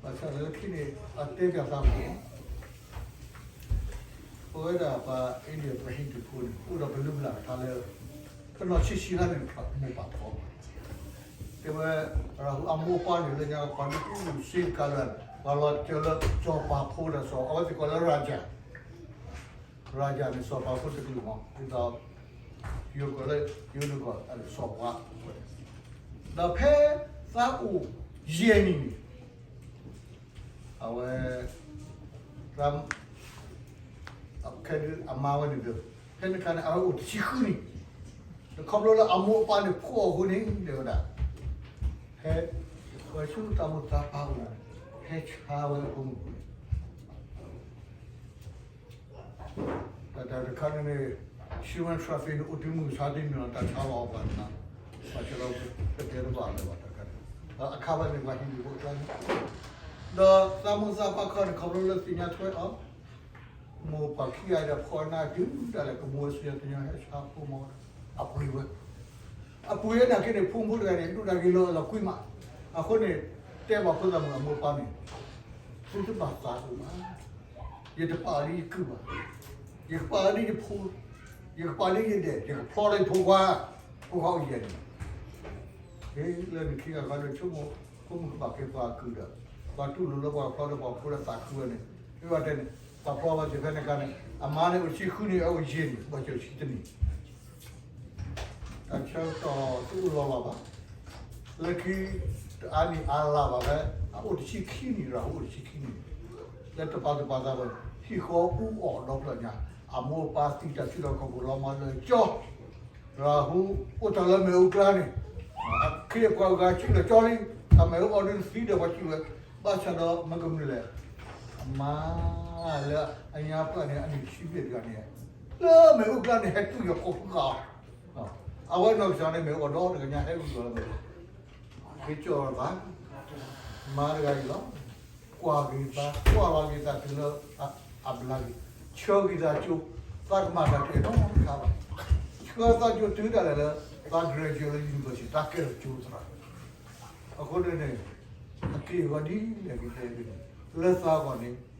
ဘၣ်ဆၣ်လၢခံန့ၣ် အတဲပၠးသးပူၤ ပဝဲဒၣ်ပှၤအ့ဒံၣ်ပှၤဟံၣ်တဖိန့ၣ် အိၣ်ဒီးပလုၢ်ပလၢ်တခါလၢ တနီၤဆံးဆံးလၢန့ၣ် မိၢ်ပၢ်ဖီ, တဲဝဲ ရၤဟူအမိၢ်အပၢ်န့ၣ် လၢညါပှၤဒုးကူၣ်စ့တခါလၢ ပှၤလီၤစၢၤလၢစီၤပၤဖိဒီးစီၤ အဝဲသ့ၣ်ကိးလၢ Raja, Raja န့ၣ် စီၤပၤဖိတကလုာ်မး ဒ်သိး ယိၤကီၢ်လၢ ယိၤဒုးကီၢ် စီၤပၤ ဒီးဖဲသးအိၣ်ယဲၢ်နံၣ်န့ၣ် အဝဲ သး ခဲဒုးအမါဝဲန့ၣ်ဒီး ဖဲန့ၣ်အခါန့ၣ် အဝဲအိၣ်တဆံဃုနံၣ်, ဒီးခီဖျိလၢအမိၢ်အပၢ်န့ၣ်ဖှီၣ်အဃိန့ၣ် တဲဝဲဒၣ် ဟဲ ဝဲဆူတၢ်မိၢ်သးပၢ်အိၣ်န့ၣ် ဟဲဆါဝဲအဖိမုၣ်ဖိန့ၣ် တၢ်တခါန့ၣ်န့ၣ် human trafficking န့ၣ် အိၣ်တ့ၢ်မုၢ်မဆါတနံၤလီၤ တၢ်ဆါလီၤအီၤပှၤတခါ, ဘၣ်ဆၣ်ဒီးပတဲတဘၣ်လၢၤဘၣ်တၢ်တခါန့ၣ်, အခါဘၣ်န့ၣ် ပှၤဟံးန့ၢ်ဖိအကျါန့ၣ်, ဒီးသးမိၢ်သးပၢ်ခီန့ၣ် ခီဖျိလၢသ့ၣ်ညါထွဲအီၤ, မိၢ်ပၢ်ခံဂၤအံၤဒီးဖီအနၢ်တုၤဒၣ်လဲာ် ကမိၣ်ဝဲဆူညါသ့ၣ်ညါဟဲဆါဖိမီၤ, အပှ့ၤဝဲ အပှ့ၤဝဲနာ်က့န့ၣ် ဖိမုၣ်ဖိတဂၤန့ၣ် ဒိၣ်တၢ်ဂ့ၤလၢအလီၤကွံမး, အဃိန့ၣ် တဲပှၤဖိသၣ်မုၣ်အမိၢ်အပၢ်န့ၣ်, သုတဘၣ်သးအိၣ်ဘၣ်, ယတပာ်လၢယကုၢ်ဘၣ်, ယကပာ်လၢယဖိ, ယကပာ်လၢယဒဲး ယကဖျီလၢယဖိခွါ, ဖိခွါအိၣ်ယဲၢ်န့ၣ်, လၢနခံဂၤဃီဒီးဆိကမိၣ် ဖိမုၣ်ကဘၣ်ကဲပှၤကုၢ်ဒီး ပှၤတူၢ်လိာ်လၢပှၤဖျီဒီးပှၤဖိဒီးသးခုဝဲန့ၣ်, မ့ၢ်ဘၣ်တဲန့ၣ် ပှၤဖျီဝဲသ့ၣ်ဖဲန့ၣ်အခါန့ၣ် အမါန့ၣ်အိၣ်ဆံဃုနံၣ် အအိၣ်ယဲၢ်နံၣ် ဘၣ်ဆၣ်ဆံတနံၣ် တၢ်ဆၢကတီၢ်တအိၣ်လီၤလီၤဘၣ်, လၢခံ တအါနံၣ်အါလါဘၣ်ဖဲ အအိၣ်တဆံခံနံၣ် ရၤဟူအိၣ်တဆံခံနံၣ်, လၢတပာ်သူၣ်ပာ်သးဘၣ် ဟံၣ်ဃီအူအီၣ်ဒီဖျၢၣ်ညါ, အမိၢ်အပၢ်သံတၢ်ဆူၣ်ထီၣ်ခီၣ်ခိၣ်လီၤမၤလၢကၠီ, ရၤဟူအိၣ်တၢ်လၢမ့ၣ်အူကျါန့ၣ်, အခ့အပှၤဂၤဆူၣ်လၢကၠီလံ, တၢ်မ့ၣ်အူအီၣ်ဒုးသံဒီးပှၤစံးဝဲ, ဘၣ်ဆၣ်ဒီးမ့ၢ်ကမနုၤလဲၣ်, အမါလၢအညါပှၢ်န့ၣ် အနံၣ်ဆံဘ့ၣ်တဂၤန့ၣ်, လၢမ့ၣ်အူကျါန့ၣ် ဟဲတူၢ်ယီၤခိၣ်ဃုဃာ်အီၤ, အဝဲနီၢ်ကစၢ်န့ၣ် မ့ၣ်အူအီၣ်ဒီတဂၤညါ ဟဲတူၢ်ယီၤလၢမ့ၣ်အူ, က့ၤကၠီၣ်လီၤသး, မါတဂၤအံၤလီၤ, ကွၢ်က့ၤသး ကွၢ်လီၤက့ၤသးတုၤလၢအဘျါက့ၤ, ဆှၢက့ၤသးကၠိ, သးကမၤတၢ်တအဲၣ်နီတခါဘၣ်, ဆှၢသးကၠိတုၤဒၣ်လဲာ်လၢ သး graduate လၢ university သးကဲထီၣ်ကၠိသရၣ်, အဃိန့ၣ်န့ၣ် အက့ၢ်အဂီၤဒ်လဲၣ်က့ၤတဲန့ၣ် လၢသးဂီၢ်န့ၣ် ဃံလၤလီၤ.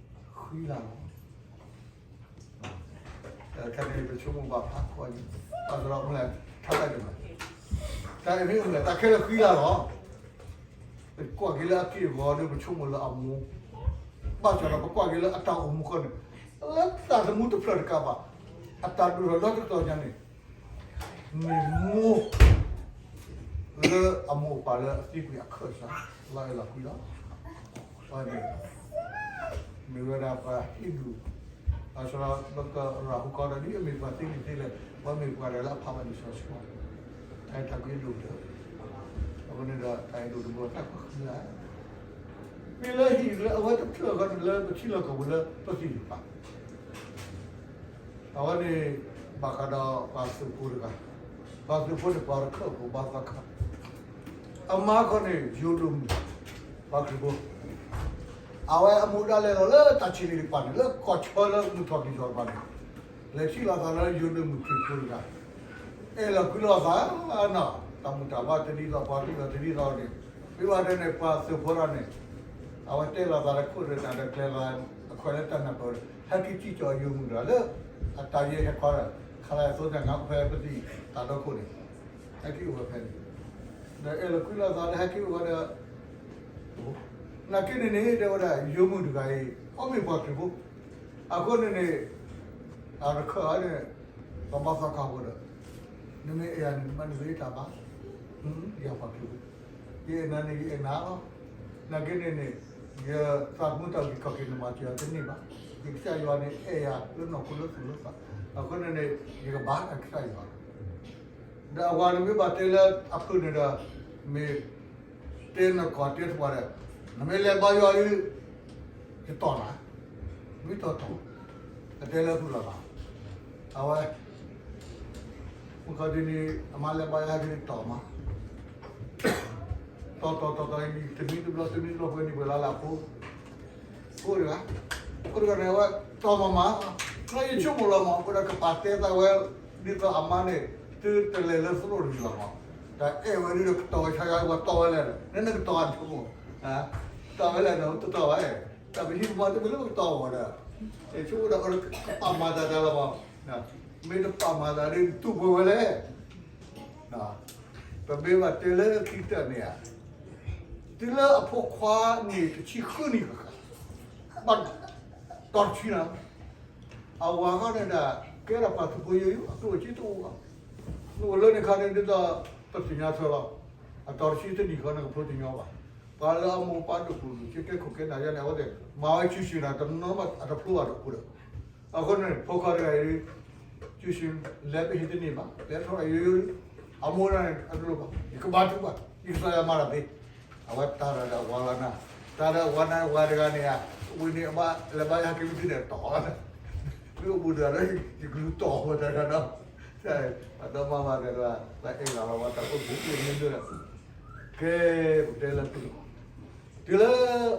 တၢ်ခဲန့ၣ် ပဆိကမိၣ်ဘၣ်ဖးကွၢ်န့ၣ် ဘၣ်သရၣ်မုၣ်လဲၣ် ထါတၢ်ဒ်မး, တၢ်အံၤမ့ၢ်မနုၤလဲၣ် တၢ်ခဲလၢာ်ဃံလၤလီၤ. ပကွၢ်က့ၤလၢအက့ၢ်အဂီၤဒီး ပဆိကမိၣ်လၢအမိၢ်, ဘၣ်ဆၣ်ဒီးပကွၢ်က့ၤလၢအတၢ်အိၣ်မူခီန့ၣ် လၢတၢ်သမူတဖျၢၣ်တကးဘၣ်, အတၢ်ဒိၣ်ထီၣ်ဒီတကတီၢ်ညါန့ၣ် မ့ၢ်မိၢ် လၢအမိၢ်အပၢ်လၢအသံကွံာ်အခၢၣ်စး လီၤအဲၣ်လီၤကွံလီၤ. အဝဲန့ၣ် မ့ၢ်ဝဲဒၣ်ပှၤဟံၣ်ဒူၣ်, ဘၣ်ဆၣ်ဒီး ပကရၤဟူကီးဒီး ဒ်အမ့ၢ်ပှၤသ့လံာ်သ့လဲၣ်, ပှၤမ့ၢ်ပှၤတဂၤလၢအဖးဘၣ်လံာ်စီဆှံ, တၢ်အဲၣ်တၢ်ကွံဒိၣ်ကတၢၢ်, အဃိန့ၣ်ဒီး တၢ်အဲၣ်ဒိၣ်တဘိတၢ်ကွၢ်ဃံလၤ မ့ၢ်လၢဟံၣ်လၢအဝဲတဖျၢၣ်ဃီန့ၣ် လၢပထံလီၢ်ကီၢ်ပူၤလၢပသ့ၣ်တဖၣ် အဝဲန့ၣ် ဘၣ်ဃးဒီးပှၤသုးဖိတဂၤ, ပှၤသုးဖိန့ၣ် ပှၤတခၢၣ်ဖိဘါသီခါ, အမါခီန့ၣ် ယိၤဒိၣ်မုၣ်, ပှၤခရံာ်ဖိ, အဝဲအမူဒါလဲၤလီၤလၢတၢ်ဆံးလံာ်တဖၣ်န့ၣ် လၢကီၢ်ဆၢလၢမုၢ်ထီၣ်ကံၢ်ထီၣ်တဖၣ်န့ၣ်, လဲၤထံၣ်လိာ်သးလၢယိၤဒိၣ်မုၣ်ခရံာ်ဖိတဂၤ အဲၣ်လီၤကွံလိာ်သးနီၤ, တၢ်မူၤတၢ်ဘှီးတဒ်သိး ပှၤကလုာ်တဒ်သိးန့ၣ်, မ့ၢ်ဘၣ်တဲန့ၣ် ပှၤသုးဖိတဂၤန့ၣ်, အဝဲတဲလိာ်သးလၢခိၣ်ဒီးတၢ်ဒီးကျဲၤလီၤ, အခွဲးလၢတၢ်နၢ်ပၢၢ်ဒီး ဟဲက့ၤစံၣ်ကၠီၤယိၤမုၣ်တဂၤလၢ အတၢ်ယဲဟဲခီဒီး ခလရ သိတၢ်ငါအိၣ်ဖဲပသံၣ်တၢ်ဒီခိၣ်န့ၣ်, ဟဲက့ၤအိၣ်ဝဲဖဲန့ၣ်, ဒီးအဲၣ်လီၤကွံလိာ်သးလၢဟဲက့ၤအိၣ်ဝဲဒီး နာ်က့န့ၣ်န့ၣ် တဲဝဲဒၣ် ယိၤမုၣ်တဂၤအံၤ အီၣ်မ့ၢ်ပှၤခရံာ်ဖိ, အဃိန့ၣ်န့ၣ် အတခၢၣ်အါန့ၣ် ပှၤဘါသီခါဖိဒီး နမ့ၢ်အဲၣ်ယၤန့ၣ် နဘၣ်နဂ့ၤတၢ်ဘၣ်, ယၤပှၤခရံာ်ဖိ, ယအဲၣ်နၤန့ၣ် ယအဲၣ်နၤလီၤ, နာ်က့န့ၣ်န့ၣ် ယသးသမူတၢ်အုၣ်က့ၤခီၣ်က့ၤန့ၣ် မၤစၢၤယၤတန့ၢ်ဘၣ်, ယကစၢ်ယွၤန့ၣ် အဲၣ်ယၤလၢနီၢ်ခိလၢသူၣ်လၢသး, အဃိန့ၣ်န့ၣ် ယကဘါတၢ်ကစၢ်ယွၤ ဒီးအဝၤန့ၣ်မ့ၢ်ဘၣ်တဲလၢအဖုၣ်န့ၣ်ဒီး မ့ၢ်တဲနကီၢ်တဲသပှၢ်ဒီး နမ့ၢ်လဲၤဘါယွၤဒီး ယတီၢ်နၤ, မ့ၢ်တီၢ်တီၢ်, အတဲလၢဖုလီၤလီၤ. အဝဲ မုၢ်ခီဒ်န့ၣ် အမါလဲၤဘါယွၤဒ်န့ၣ်တီၢ်မး, တီၢ်တီၢ်တီၢ်တီၢ် တနွံတဘျီ တနွံတဘျီ ပှဲၤနံၣ်ပှဲၤလါလၢအဖိ ဖိတဂၤ, ဖိတဂၤန့ၣ် အဝဲတီၢ်မးမး, လၢယဆိကမိၣ်လီၤမး အဃိဒီးကပာ်တဲသးဝဲ ဒ်သိးအမါန့ၣ် သုတလဲၤလၢသရိာ်တဂ့ၤလီၤမး, တၢ်အဲၣ်ဝဲဒ်ဒီးကတီၢ်ဝဲဆါယၤ ပှၤတီၢ်ဝဲလဲၣ်, နနကတီၢ်အဆိကမိၣ်, တီၢ်ဝဲလဲၣ်ဒီး တတီၢ်ဝဲ, တၢ်ပဟံၣ်ပမါတမ့ၢ်လၢပကတီၢ်အီၤဒီး ဆိကမိၣ်ဒီး ကပာ်မၤသးတၢ်လီၤမး, မ့ၢ်တပာ်မၤသးဒီး တူၢ်ပှဲၤဝဲလဲၣ် ပမ့ၢ်ဘၣ်တဲလၢခံကတၢၢ်န့ၣ်ဧါ, တုၤလၢအဖိခွါန့ၣ် တဆံဃုနံၣ်ဃၣ်ဃၣ်, ဘၣ်တီၢ်တဆံနၤ, အဝၤဃီန့ၣ်ဒၣ် ကဲဒၣ်ပှၤသုးဖိယိယိ အကျိၣ်အစ့တအိၣ်ဘၣ်, နအိၣ်လၢန့ၣ်ခါန့ၣ် ဒ်သိးပသ့ၣ်ညါထွဲလီၤ, အတီၢ်တဆံတနံၣ်ဃီန့ၣ် ကဖျိတညီဘၣ်, ပှၤလၢအမိၢ်ပၢ်ဒိၣ်ကျိၣ်ဒိၣ်စ့ ကဲခိၣ်ကဲနၢ်ယါန့ၣ် အဝဲသ့ၣ် မၤဝဲစုဆ့ၣ်နၤ တနီၤနီၤအတဖျိဘၣ်ဒီးအဃိဒီး အဃိန့ၣ် ဖိခွါတဂၤအံၤ စုဆ့ၣ် လဲၤပဟ့ၣ်တန့ၢ်ဘၣ်, လဲၤထီၣ်ယိယိ, အမိၢ်ဒၣ်န့ၣ် အတလိၣ်ဘၣ်, ယကဘါထုကဖၣ်, ယကစၢ်ယွၤမၤတၢ်သ့, အဝဲတၢ်ဒီးအဝၤလီၤနၤ, တၢ်ဒီးအဝၤန့ၣ် ဝၤတဂၤန့ၣ်ဧါ, ဝံၤန့ၣ်အဘၣ်လဲၤဘါယွၤဟဲက့ၤဝံၤသုန့ၣ်တီၢ်, မ့ၢ်အိၣ်ဘူးတဂၤလၢ ယကလူၤတီၢ်ဝဲတဂၤဒီး, ပှၤဒီမါဝၤတဂၤ ပှၤအဲၣ်ဂၤလီၤဝဲတၢ်အိၣ်ဘူးတမ့ၢ်လၢ ကဲ ပတဲလၢပလီၢ်, တုၤလၢ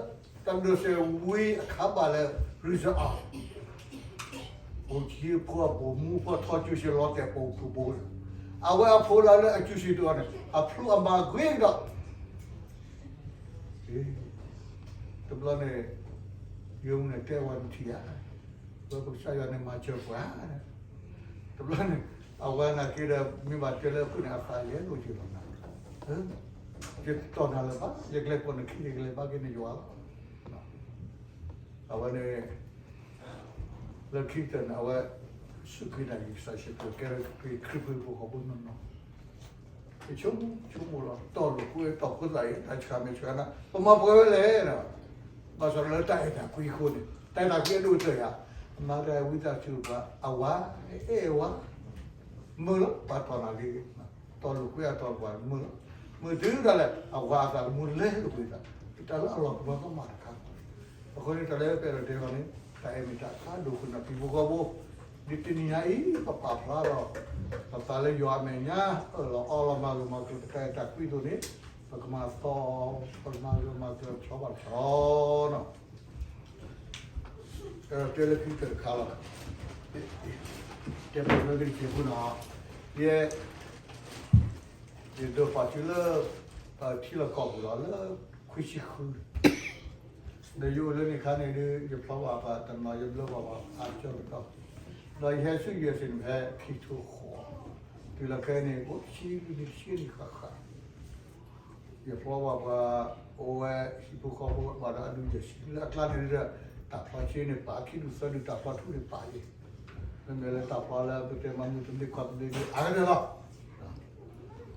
တၢ်ဒိးစဲးဝံအခါဘၣ်လၢ result အီၤ, အိၣ်ကံဖိအပိာ်မူဖိထီၣ်စုဆ့ၣ်လီၤတဲာ်ပိာ်ဖုးပိာ်, အဝဲအဖိလၢအစုဆ့ၣ်တဂၤန့ၣ် အဖျိအမၤဂ့ၤကဒီး, တဘျီန့ၣ် ယိၤမုၣ်န့ၣ်တဲဝဲနထံၣ်ဧါ, ဝဲပကစၢ်ယွၤန့ၣ်မၤစၢၤပှၤ, တဘျီန့ၣ် အဝဲနာ်က့ဒီး မ့ၢ်ဘၣ်တဲလၢအခိၣ်န့ၣ် အသးယဲၢ်လိာ်က့ၤလီၤနၤ, ယတတီၢ်နၤလၢၤဘၣ်, ယကလဲၤပိာ်နခံ ယကလဲၤဘါက့ၤနယွၤလီၤ. အဝဲန့ၣ် လၢခံကတၢၢ်န့ၣ် အဝဲ စူၢ်က့ၤနာ်က့ၤကစၢ်ယ့ၣ်ၡူးခရံာ် ကဲထီၣ်ခရံာ်ဖိဟီၣ်ခိၣ်ဖိနီၢ်နီၢ်, ယဆိကမိၣ်ဆိကမိၣ်လီၤ တီၢ်လိာ်ကွဲတီၢ်ဖိသၣ်အံၤ တၢ်ဆှၢမ့ၢ်ဆှၢနၤ ပမၤပှဲၤဝဲလဲၣ်, ဘၣ်ဆၣ်လၢတၢ်အဲၣ်တၢ်ကွံအဃိန့ၣ် တၢ်အဲၣ်တၢ်ကွံအဒိၣ်ကတၢၢ်ယၤ, အမါတၢ်ဝံသးစူၤပှၤ အဝၤ အဲၣ်ဝၤ မုာ်လီၤ ပှၤတီၢ်နၤလံ, တီၢ်လိာ်ကွဲအတီၢ်ပှၤမုာ်လီၤ, မုာ်တုၤဒၣ်လဲာ် အဝၤအသးကမူလၢလိာ်ကွဲသး, တၢ်လၢအလီၢ်ကမၢကမၣ်တခါ, အဃိန့ၣ် တၢ်လၢပအဲၣ်ဒိးတဲအီၤန့ၣ် တၢ်အဲၣ်မ့ၢ်တၢ်အါဒိၣ်ဃုာ်နၤ ပံၤဖိဃီဖိ, ဒ်တနံၤညါအံၤ ပပာ်ဖျါဒီး ပသးလၢယွၤအမဲာ်ညါ အၢၣ်လီၤအီလီၤမၤဂၢၢ်မၤကျၢၤ ပတၢ်အဲၣ်တၢ်ကွံအသိးန့ၣ် ပကမၤသီ ပကမၤဂၢၢ်မၤကျၢၤ ပဆီဘၣ်တဆီနီၤ တဲလၢခံကတၢၢ်တခါလီၤ. တဲပှဲၤလၢက့ၤက့ၤဖိနီၤ, ယဲ ယဒိးပာ်စုလၢ ထံလီၢ်ကီၢ်ပူၤလီၤ လၢခွံဆံဃု, ဒီးယအိၣ်လၢန့ၣ်ခါန့ၣ်ဒီး ယဖျီဘၣ်ပှၤတနီၤ ယဘျၢဘၣ်ပှၤအါကၠီကတီၢ်, ဒီးယဟဲဆူ ယူအက်စ် န့ၣ် ဖဲခံထိဃီ, တုၤလီၤခဲအံၤန့ၣ် အိၣ်တဆံလွံၢ်နံၣ် တဆံနံၣ်ဃၣ်ဃၣ် ယဖျီဘၣ်ပှၤ အိၣ်ဝဲဟံၣ်ဖိဃီဖိဘၣ်ဒီးအဒူၣ်ယဲၢ်ဆံ လၢအကျါန့ၣ်ဒီး တၢ်ဖျီဆ့န့ၣ်ပာ် ခံဒူၣ်သၢဒူၣ်တၢ်ဖျီထူန့ၣ်ပာ်ယဲၢ်, မ့မ့ၢ်လၢတၢ်ဖျီလၢပတဲမၤမုၢ်တဘျ့ခွါတဘျ့ဒီး အါ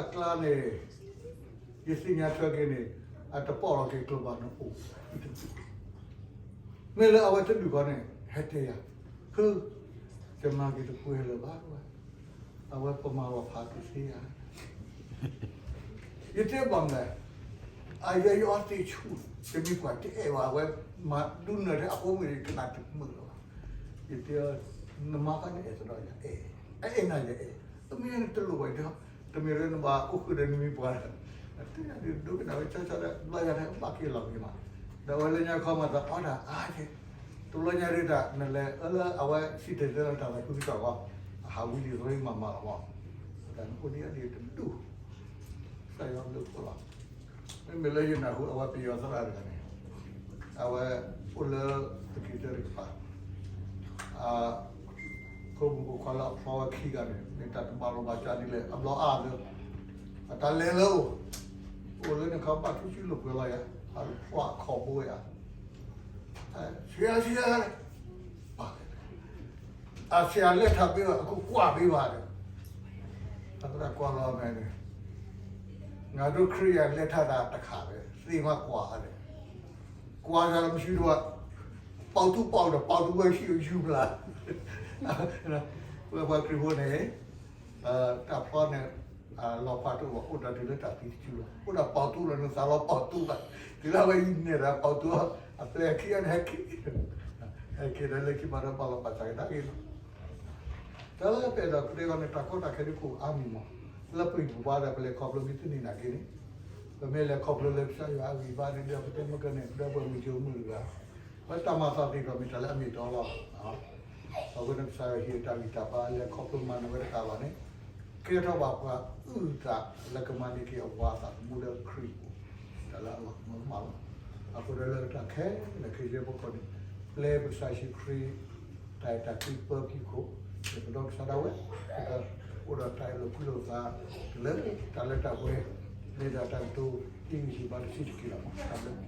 ကတၢၢ်လီၤ. ဒီး လၢအကျါန့ၣ် ယသ့ၣ်ညါထွဲက့ၤန့ၣ် အတပီၣ်လီၤက့ၤကျိၤဘၣ်န့ၣ်အိၣ် မ့ၢ်လၢအဝဲတဒူၣ်ဃီန့ၣ် ဟဲတဲယၤ, ဖု, တမၤက့ၤတပှဲၤလၢၤဘၣ်ဝဲ, အဝဲပမၤလီၤဖးက့ၤသ့ဧါ. ယတဲဘၣ်မလဲၣ်, အယဲယအီသ့ၣ်ဆူၣ်, တမ့ၢ်ပှၤတအဲၣ်ဘၣ်ဝဲ, မၤဒုးနၢၤထဲအဃိမ့ၢ်ကနၣ်တမုာ်လၢၤဘၣ်. ယတဲ, နမါဃီန့ၣ်အဲၣ်သဒီးယၤအဲၣ်, အအဲၣ်နၤယအဲၣ်, တမ့ၢ်နတလိၣ်ဘၣ်ဒီး, တမ့ၢ်လၢနဘၣ်အိၣ်ဃုာ်ဒီးနမံၤပှၤလၢ်, တဲယၤဒုးဒိကနၣ်ဝဲဆီဆီဒီး ဘျီယၤန့ၣ်ဘၣ်က့ၤလီၤက့ၤမး, ဒီးအဝဲလၢညါခီမၤသးအီတၢ်အါက့ၤ, တဘျီညါဒုးတၢ် နလဲၤအၢလၢအဝဲစံၣ်တဲၤတဲလီၤတၢ်သးခုကစီၣ်ဂီၢ်, အဟးဝံၤဒ်သိးမၤမၤလီၤမး, တၢ်နအိၣ်ဒ်အံၤဒုးတဒူၣ်, ကစၢ်ယွၤဘျုးဖှိၣ်လီၤ. မ့မ့ၢ်လၢယနၢ်ဟူအဝဲပယီၤသရၣ်တဂၤန့ၣ်, အဝဲအိၣ်လၢသုးက့ၤသၢတကပၤ, အဖိမုၣ်ဖိခွါလၢအဖျီဝဲခံဂၤန့ၣ် မ့ၢ်တၢ်တဘၣ်လိာ်ဘၣ်စးဒ်လဲၣ် အဘျီအါသၢ, အတၢ်လဲၤလၢအိၣ်, အိၣ်လၢန့ၣ်ခီဘၣ်ထူၣ်စုလိာ်ပှဲၤလီၤယၤ, အဖျီအခီၣ်ဘိယၤ, ဆံးဆံး အဆံးအလဲၢ်ထးဘ့ဘၣ် အခိၣ်ကွၢ်ဘ့ဘၣ်ဒီး, အသရၣ်ကွၢ်လီၤအမဲာ်န့ၣ်, နၤဒိခရံာ်ယၤလဲၢ်ထးသးတခါဒီး သ့မးကွၢ်ဒီး, ကွၢ်ယၤလၢမုၢ်ဆံးတဝါ, ပီၣ်တူၢ်ပီၣ်ဒီး ပီၣ်တူၢ်ဝဲဆံးယူၤဘျါ, ဝဲပှၤခရံာ်ဖိန့ၣ်, တၢ်ဖျီန့ၣ် လီၤပာ်တအိၣ်ဘၣ်, အိၣ်ဒီးတုၤလၢတၢ်သံတစုလီၤ. အိၣ်ဒီးပီၢ်တူလီၤ, နသးလီၤပီၢ်တူဘၣ်. တုၤလၢအဝဲအံၤနဲၣ်ဒီးပီၢ်တူ, အပျဲၢ်ခံဂၤန့ၣ်ဟဲက့ၤ, ဟဲက့ၤဒီးလၢခံမၤဒီးပာ်လီၤပာ်စးကဒါက့ၤလီၤ. တၢ်လၢပအဲၣ်ဒိးကတဲအီၤန့ၣ် တၢ်ကီတၢ်ခဲဒ်ခိၣ်အါမံၤမး, လၢပဂံၢ်ပဘါဒီး ပလဲၤခီဖျိမ့ၢ်တန့ၢ်နာ်က့န့ၣ်, ပမ့ၢ်လဲၤခီဖျိလၢကစၢ်ယွၤအဂံၢ်ဘါန့ၣ် ဒီးပတဲမ့ၢ်ကန့ၣ် ဒီးပမုၢ်ကၠိမုၢ်တဂၤ, ပတၢ်မၤသးသ့ၣ်တဖၣ်မ့ၢ်တၢ်လၢအမ့ၢ်အတီလီၤ. အဃိန့ၣ် ကစၢ်ယွၤဟ့ၣ်တၢ်ဂံၢ်တၢ်ဘါ လဲၤခီဖျိမၤနၢၤဝဲတကးဘၣ်န့ၣ်, ကဲထီၣ်ဘၣ်ပှၤအုၣ်သးလၢကမၤန့ၢ်က့ၤအဝၤအသးသမူလၢခရံာ်အပူၤ, တၢ်လၢအလီၤမၢ်မးလီၤ. အဃိဒီးလၢတၢ်ခဲလၢာ်ခဲဆ့ဖီခိၣ်န့ၣ်, ပျဲပကစၢ်ယ့ၣ်ၡူးခရံာ် တၢ်အဲၣ်တၢ်ကွံပၢဖံးခိၣ်, ပဒီကစၢ်ဒၣ်ဝဲ, ပကအိၣ်ဒီးတၢ်အဲၣ်လိာ်ကွံလိာ်သး, လၢတၢ်လၢတၢ်ပှဲၤ, မ့ၢ်ဒၣ်တၢ်ကတိၤဟ့ၣ်ဂံၢ်ဟ့ၣ်ဘါတဆံးတက့ၢ်လီၤ. တၢ်ဘျုး